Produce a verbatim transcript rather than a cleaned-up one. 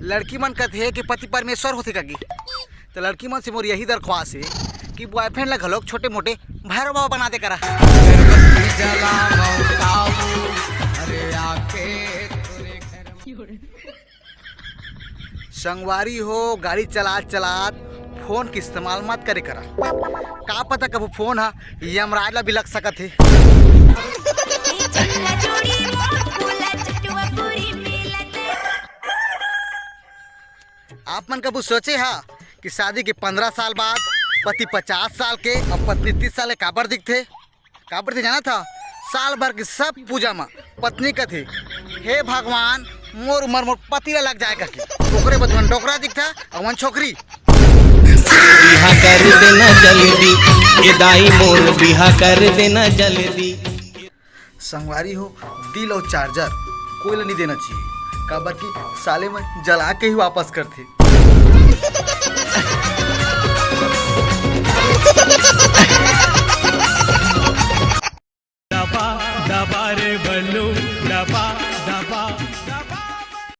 लड़की मन कथे कि पति परमेश्वर होथे ककी। तो लड़की मन से मोर यही दरख्वास्त हे कि बॉयफ्रेंड ला घलोक छोटे मोटे भैरव बाबा बना दे करा। संगवारी हो, गाड़ी चलात चलात फोन के इस्तेमाल मत करे करा। का पता कभू फोन ह यमराज ला भी लग सकत हे। आप मन कभू सोचे हा कि शादी के पंद्रह साल बाद पति पचास साल के अउ पत्नी तीस साल के काबर दिखथे? काबर दिखथे जानत हा? साल भर के सब पूजा म पत्नी कथे, "हे भगवान, मोर उमर मोर पति ला लग जाए," कहिके। ओकरे बाद मन डोकरा दिखथा अउ मन छोकरी। बिहा कर देना जल्दी, ए दाई मोर बिहा कर देना जल्दी। संगवारी हो, दिल अउ चार्जर कोई ला नहीं देना चाहिए, काबर कि साले मन जला के ही वापस करथे।